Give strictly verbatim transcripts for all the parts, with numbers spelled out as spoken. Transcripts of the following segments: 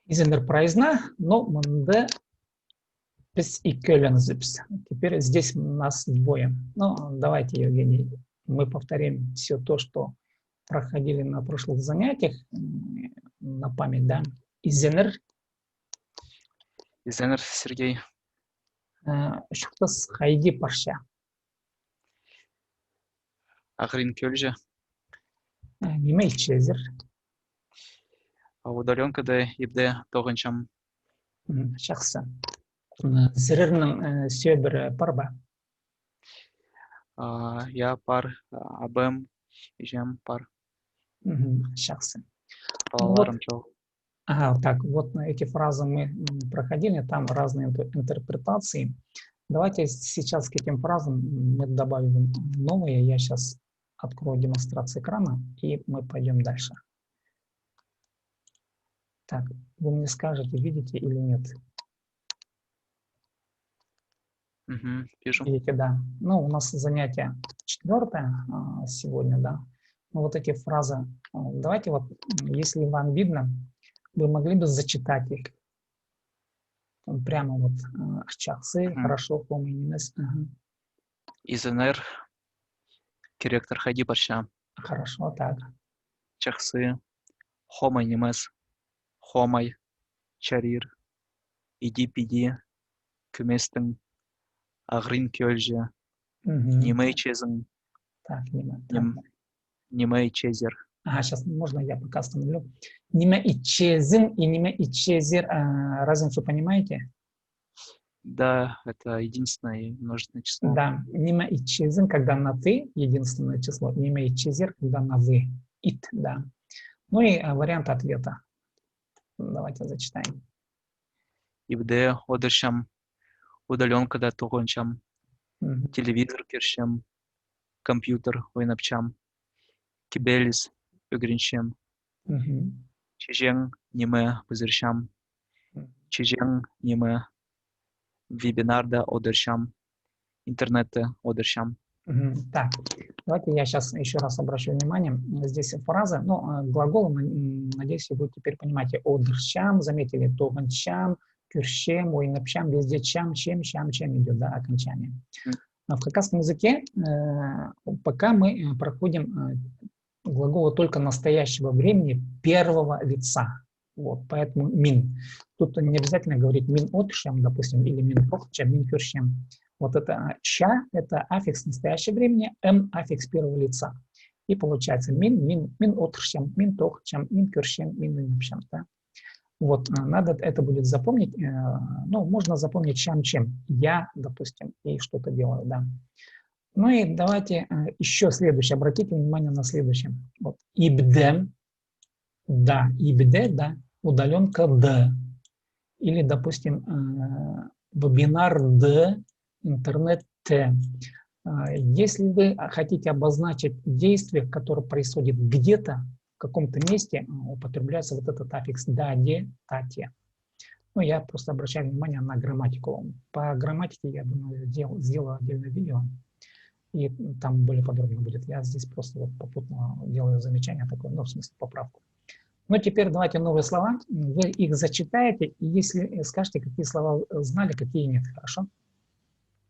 Изеннер прайзына, но мында піс ікӧлеңзібіс. Теперь здесь нас двое. Ну, давайте, Евгений, мы повторим всё то, что проходили на прошлых занятиях, м, на память, да? Изеннер. Изеннер, Сергей. Э, чуртас хайди парча? Ағырин кӧлҷе. Э, ниме итчезер? А, удалёнкада ибде тоғынчам. М, чахсы. М, сірернің, э, сӧбіре пар ба? А, я, пар, а, абам, іҷем пар. Мгм, чахсы. Палаларым чох. Ага, так, вот на эти фразы мы, м, проходили, там разные интер-, интерпретации. Давайте сейчас к этим фразам мы добавим новые. Я сейчас открою демонстрацию экрана, и мы пойдём дальше. Так, вы мне скажете, видите или нет? Мгм, вижу. Видите, да. Ну, у нас занятие четвёртое, а, сегодня, да. Ну, вот эти фразы, а, давайте вот, м, если вам видно, вы могли бы зачитать их. Там прямо вот, а, чахсы, мгм, хорошо, хомай нимес. Ага. Изеннер, керектер хайди парча? Хорошо, так. Чахсы, хомай нимес, хомай, чарир, иди-піди, кӧместең, ағырин кӧлҷе, мгм, ниме итчезің? Так, ниме, ним-, так, ниме итчезер? Ага, сейчас можно я пока остановлю. Ниме итчезің и ниме итчезер, а, разницу понимаете? Да, это единственное множественное число. Да, ниме итчезің, когда на ты, единственное число, ниме итчезер, когда на вы, ит, да. Ну и, а, вариант ответа. Давайте зачитаем. Ибде одырчам, удалёнкада тоғынчам, мгм, телевизор кӧрчем, компьютер ойнапчам, кибеліс ӱгренчем. Мгм. Чиҷең ниме пызырчам. Мгм. Чиҷең ниме вебинарда одырчам. Интернетте одырчам. Мгм. Так, давайте я сейчас ещё раз обращу внимание. М, здесь фразы, ну, э, глаголы, м, надеюсь, вы теперь понимаете. Одырчам, заметили, тоғынчам, кӧрчем, ойнапчам, везде чам, чем, чам, чем идёт, да, окончание. Мгм. А в хакасском языке, э, пока мы, э, проходим, э, глаголы только настоящего времени первого лица. Вот, поэтому мин. Тут не обязательно говорить мин одырчам, допустим, или мин тоғынчам, мин кӧрчем. Вот это, а, ча, это аффикс настоящего времени, м аффикс первого лица. И получается мин, мин, мин одырчам, мин тоғынчам, мин кӧрчем, мин ойнапчам, да. Вот, а, надо это будет запомнить. Э, ну, можно запомнить чам, чем. Я, допустим, и что-то делаю, да. Ну и давайте, э, ещё следующее. Обратите внимание на следующее. Вот. Ибде, да, ибде, да, удалёнкада. Или, допустим, э, вебинарда, интернетте. Э, если вы хотите обозначить действие, которое происходит где-то, в каком-то месте, э, употребляется вот этот аффикс даде, тате. Ну, я просто обращаю внимание на грамматику. По грамматике, я думаю, дел-, сделаю отдельное видео, и там более подробно будет. Я здесь просто вот попутно делаю замечание такое, ну, в смысле, поправку. Ну, теперь давайте новые слова. Вы их зачитаете, и если скажете, какие слова знали, какие нет, хорошо?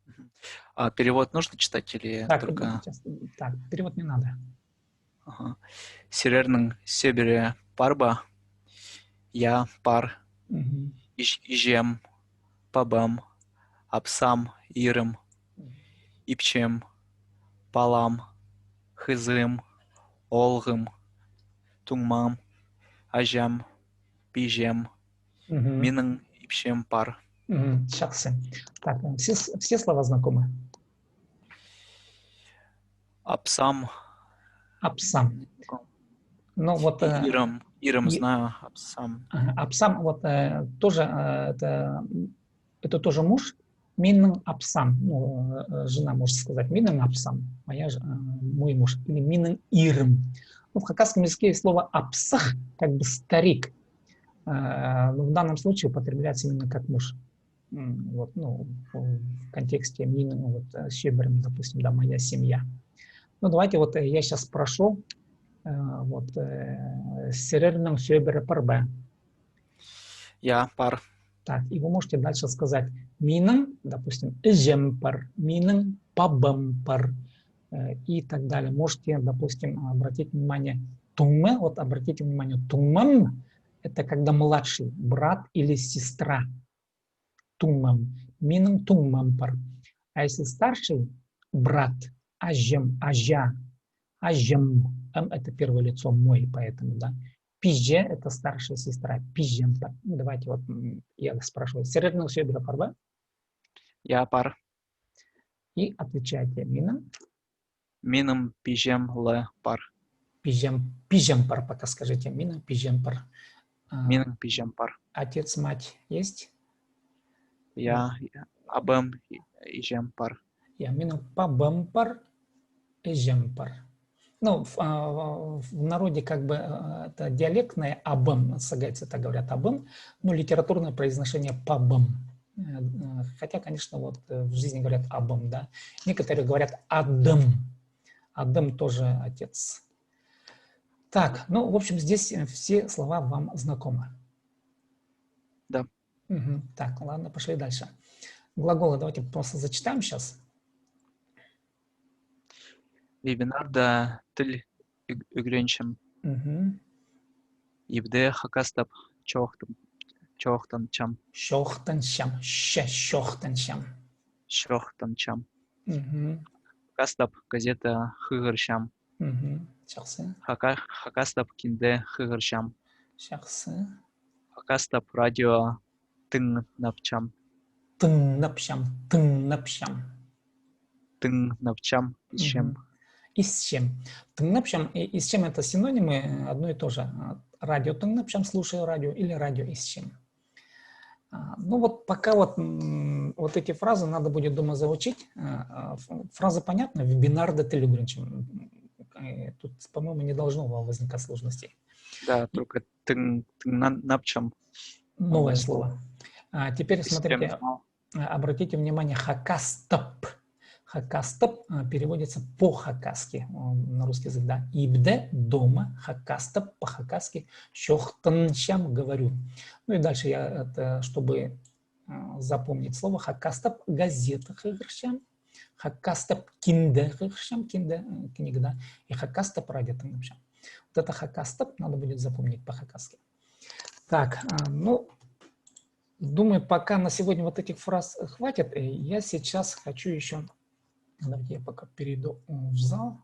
Мгм. А перевод нужно читать или... Так, только сейчас, так, перевод не надо. Аха. Сірернің сӧбіре пар ба? Я, пар. Мгм. Іҷ-, іҷем, пабам, апсам, ирім, ипчем, палам, хызым, оолғым, туңмам, аҷам, пиҷем. Мгм. Минің ипчем пар. Мгм. Чахсы. Так, все, все слова знакомы? Апсам. Апсам. Ну, вот, э, ирім, ирім, и-, знаю, апсам. Ага, апсам, вот, э, тоже, э, это, м, это тоже муж. Минің апсам, ну, э, жена, можно сказать, минің апсам, моя ж-, э, мой муж, или минің ирім. Ну, в хакасском языке есть слово апсах, как бы старик. Э, ну, в данном случае употребляется именно как муж. М, вот, ну, в контексте минің, ну, вот, э, сӧбірем, допустим, да, моя семья. Ну, давайте вот, э, я сейчас спрошу, э, вот, э, сірернің сӧбіре пар ба? Я, пар. Так, и вы можете дальше сказать: минің, допустим, іҷем пар, минің пабам пар, э, и так далее. Можете, допустим, обратить внимание, туңма, вот обратите внимание, туңмам — это когда младший брат или сестра. Туңмам. Минің туңмам пар. А если старший брат, аҷам, аҷа, аҷам, м — это первое лицо мой, поэтому, да. Пиҷе — это старшая сестра, пиҷем пар. Ну, давайте вот, м, я спрашиваю. Сірернің сӧбіре пар ба? Я, пар. И отвечайте: минің. Минің пиҷем ле пар. Пиҷем, пиҷем пар, пока скажите. Минің пиҷем пар. А, минің пиҷем пар. Отец, мать есть? Я, я. Абам, и-, іҷем пар. Я, минің пабам пар, іҷем пар. Ну, в, а, в народе как бы, а, это диалектное абам, сағай цветах говорят абам, но литературное произношение пабам. Э, э, хотя, конечно, вот, э, в жизни говорят абам, да. Некоторые говорят адым. Адым тоже отец. Так, ну, в общем, здесь, э, все слова вам знакомы. Да. Мгм. Так, ладно, пошли дальше. Глаголы давайте просто зачитаем сейчас. Вебинарда тіл ӱг-, ӱгренчем. Мгм. Ибде хакастап чоохтан-, чоохтанчам. Чоохтанчам. Че, чоохтанчам. Чоохтанчам. Мгм. Хакастап газета хығырчам. Мгм. Чахсы. Хака-, хакастап кинде хығырчам. Чахсы. Хакастап радио тыңнапчам. Тыңнапчам, тыңнапчам. Тыңнапчам, исчем. Мгм. Исчем. Тыңнапчам и исчем — это синонимы, э, одно и то же. А, радио тыңнапчам, слушаю радио, или радио исчем. А, ну вот пока вот, м, вот эти фразы надо будет дома заучить. А, а, ф-, фраза понятна, вебинарда тіл ӱгренчем. М, э, тут, по-моему, не должно возникать сложностей. Да, только тың-, тыңнапчам. Новое слово. А теперь смотрите, а, обратите внимание, хакастап. Хакастап, а, переводится по-хакасски, м, на русский язык, да. Ибде, дома, хакастап, по-хакасски, чоохтанчам, говорю. Ну и дальше я, это, чтобы, а, запомнить слово, хакастап газета хығырчам, хакастап кинде хығырчам, кинде, м, книга, да, и хакастап радио тыңнапчам. Вот это хакастап надо будет запомнить по-хакасски. Так, а, ну, думаю, пока на сегодня вот этих фраз хватит. Э, я сейчас хочу ещё, давайте я пока перейду, м, в зал.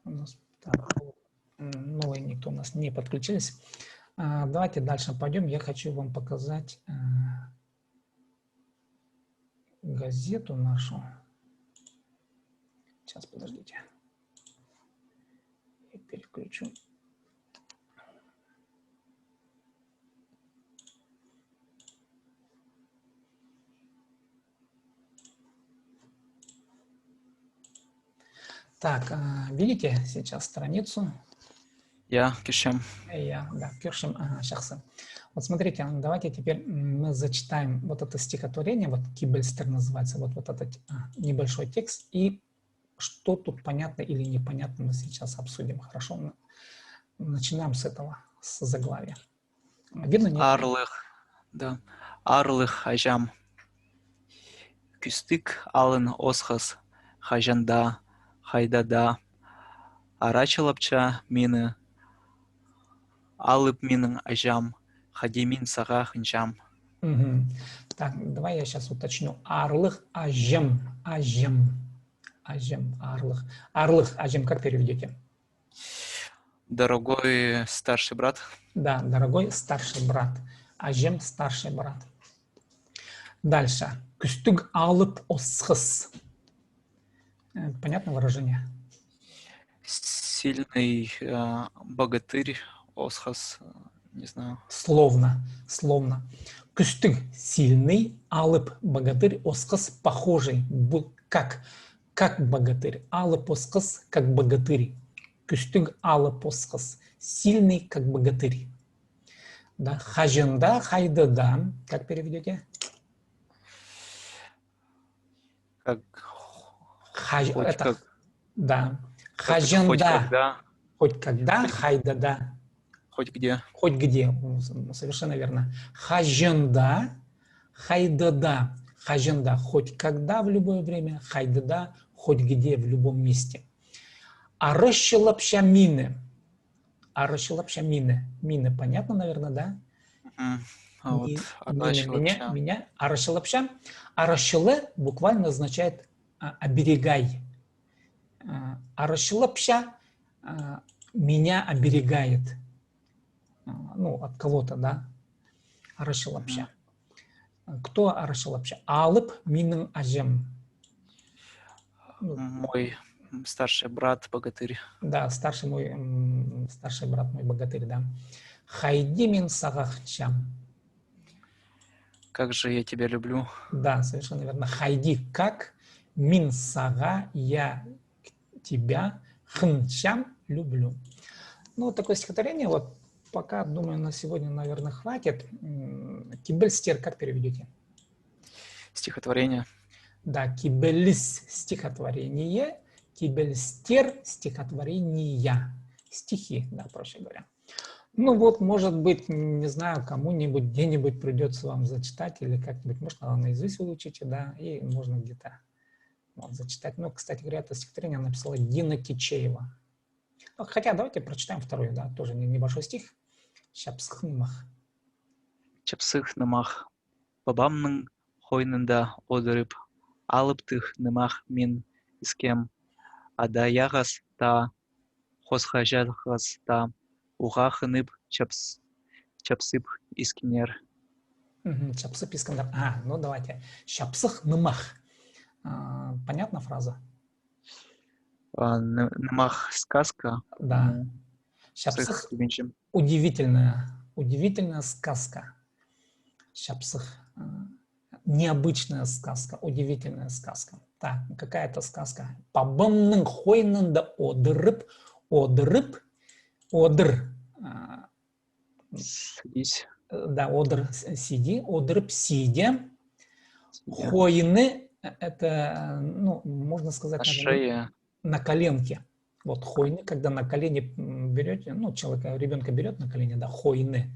У нас, так, м, новые никто у нас не подключились. А, давайте дальше пойдём. Я хочу вам показать, э, газету нашу. Сейчас, подождите. Я переключу. Так, а, видите сейчас страницу? Я, кӧрчем. Э, я, да, кӧрчем, ага, чахсы. Вот смотрите, а, давайте теперь, м, мы зачитаем вот это стихотворение, вот «Кибелістер» называется, вот, вот этот, а, небольшой текст, и что тут понятно или непонятно, мы сейчас обсудим, хорошо? Н-, начинаем с этого, с заглавия. Видно, нет? Аарлығ, да. Аарлығ аҷам. Кӱстіг алын осхас, хаҷан даа, хайда даа арачылапча мині алып минің аҷам, хайди мин сағаа хынчам. Мгм. Так, давай я сейчас уточню. Аарлығ аҷам, аҷам, аҷам, аарлығ. Аарлығ аҷам как переведёте? Дорогой старший брат. Да, дорогой старший брат. Аҷам — старший брат. Дальше. Кӱстіг алып осхас. Э, понятно выражение? Сильный, э, богатырь осхас, э, не знаю. Словно, словно. Кӱстіг — сильный, алып — богатырь, осхас — похожий, бу-, как, как богатырь, алып осхас — как богатырь. Кӱстіг алып осхас — сильный, как богатырь. Да, хаҷан даа, хайда даа, как переведёте? Как хаж-, хоть это, как, да. Как хаҷан даа, хоть когда. Хоть когда, хоть, хайда даа. Хоть где. Хоть где. М, с-, совершенно верно. Хаҷан даа, хайда даа. Хаҷан даа, хоть когда, в любое время. Хайда даа, хоть где, в любом месте. Арачылапча мині. Арачылапча мині. Мині понятно, наверное, да? Мгм. А вот арачылапча. Мині, меня, меня, арачылапча. Арачылы буквально означает, а, оберегай. А, арачылапча, а, меня оберегает. А, ну, от кого-то, да? Арачылапча. Мгм. Кто арачылапча? Алып минің аҷам. Ну, мой, м, старший брат богатырь. Да, старший мой, м, старший брат мой богатырь, да. Хайди мин сағаа хынчам. Как же я тебя люблю. Да, совершенно верно. Хайди, как мин сағаа, я тебя, хынчам, люблю. Ну, вот такое стихотворение. Вот пока, думаю, на сегодня, наверное, хватит. М, кибелістер как переведёте? Стихотворение. Да, кибеліс — стихотворение, кибелістер — стихотворения. Стихи, да, проще говоря. Ну вот, может быть, не знаю, кому-нибудь где-нибудь придётся вам зачитать или как-нибудь, может, она наизусть выучите, да, и можно где-то вот зачитать. Ну, кстати говоря, это стихотворение написала Дина Кичеева. Ну, хотя давайте прочитаем вторую, да, тоже не-, небольшой стих. Чапсых нымах. Чапсых нымах. Пабамның хойнында одырып, алыптығ нымах мин искем. Ада-ағас таа, хосхаҷағас таа, уғаа хынып чапс-, чапсып искеннер. Мгм, чапсып искеннер. А, ну давайте. Чапсых нымах. А, понятна фраза? А, ны-, нымах сказка. Да. М, чапсых удивительная, удивительная сказка. Чапсых, а, необычная сказка, удивительная сказка. Так, какая это сказка? Пабамның хойнында одырып, одырып, одыр, а, сидіс. Э, да, одыр, с-, сиди, одырып, сиди. Сиди. Хойны, э, это, ну, можно сказать, наверное, на коленке. Вот хойны, когда на колени, м, берёте, ну, человека, ребёнка берёт на колени, да, хойны.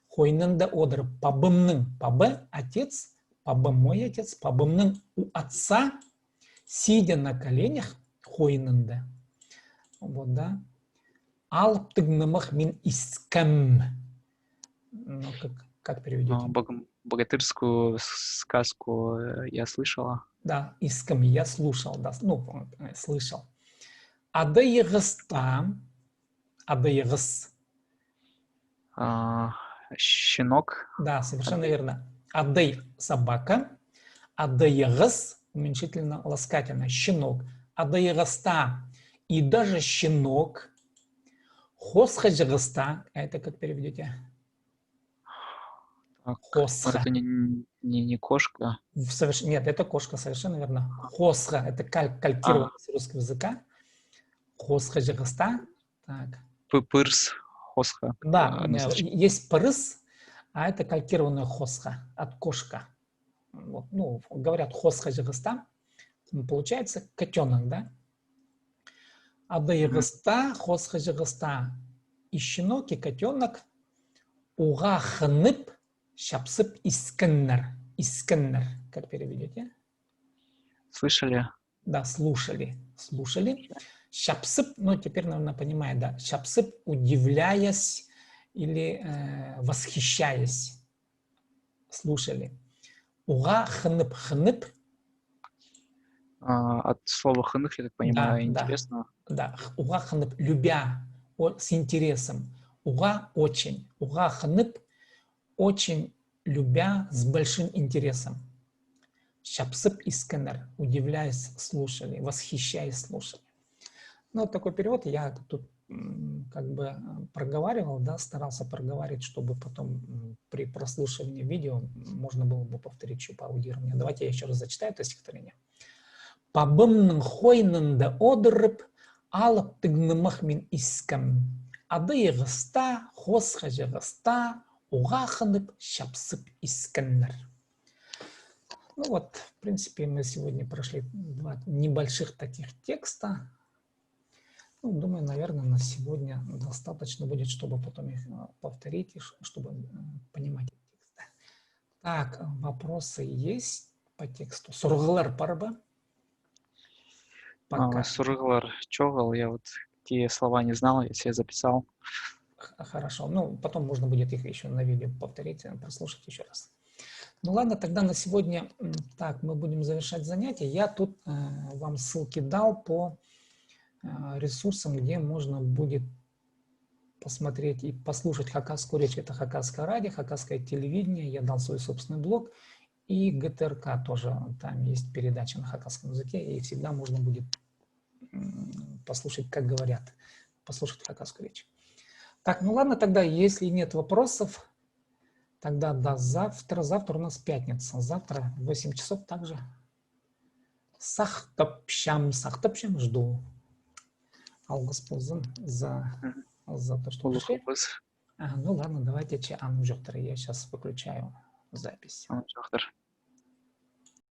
Хойнында одырып, пабамның, паба — отец, паба — мой отец, пабамның, у отца, сидя на коленях, хойнында. Вот, да. Алыптығ нымах мин искем. Ну, как, как переведёте? А, бог-, богатырскую с-, сказку, э, я слышала. Да, искем, я слушал, да, ну, э, слышал. Ада-ағас таа, ада-ағас. А, щенок. Да, совершенно верно. Адай — собака, ада-ағас — уменьшительно-ласкательное, щенок. Ада-ағас таа. И даже щенок. Хосхаҷағас таа. Это как переведёте? Так, хосха. Это не, не, не кошка. В соверш-, нет, это кошка, совершенно верно. Хосха — это каль-, калькированный с русского языка. Хосхаҷағас таа. Так. Пы-, пырыс, хосха. Да, э, э, есть пырыс, а это калькированная хосха от кошка. Вот, ну, говорят, хосхаҷағас таа. М, получается, котёнок, да? Ада-ағас таа, хосхаҷағас таа. И щенок, и котёнок уғаа хынып, чапсып искеннер. Искеннер. Как переведёте? Слышали? Да, слушали. Слушали. Чапсып, ну, теперь, наверное, понимаю, да. Чапсып, удивляясь или, э, восхищаясь. Слушали. Уғаа хынып, хынып. А, от слова хынып, я так понимаю, да, да, интересно. Да, х-, уғаа хынып, любя, о, с интересом. Уғаа — очень. Уғаа хынып, очень любя, с большим интересом. Чапсып искеннер, удивляясь, слушали, восхищаясь, слушали. Ну, вот такой перевод. Я тут, м, как бы, э, проговаривал, да, старался проговаривать, чтобы потом, м, при прослушивании видео можно было бы повторить ещё по аудирования. Давайте я ещё раз зачитаю это стихотворение. Пабамның хойнында одырып, алыптығ нымах мин искем. Ада-ағас таа, хосхаҷағас таа уғаа хынып, чапсып искеннер. Ну вот, в принципе, мы сегодня прошли два небольших таких текста. Ну, думаю, наверное, на сегодня достаточно будет, чтобы потом их э, повторить, и ш- чтобы э, понимать текст. Так, вопросы есть по тексту? Сурығлар пар ба? А, сурығлар чоғыл, я вот те слова не знал, я себе записал. Х- Хорошо. Ну, потом можно будет их еще на видео повторить, э, прослушать еще раз. Ну ладно, тогда на сегодня, м, так, мы будем завершать занятие. Я тут э, вам ссылки дал по э, ресурсам, где можно будет посмотреть и послушать хакасскую речь. Это Хакасское радио, Хакасское телевидение, я дал свой собственный блог, и Г Т Р К тоже, там есть передача на хакасском языке, и всегда можно будет м, послушать, как говорят, послушать хакасскую речь. Так, ну ладно, тогда, если нет вопросов, тогда до завтра. Завтра у нас пятница. Завтра в восемь часов также. Сах тапчам, сах тапчам, жду. Алғыс ползын за, за то, что пришли. Ага, ну ладно, давайте че, а, ну, жоқтар, я сейчас выключаю запись.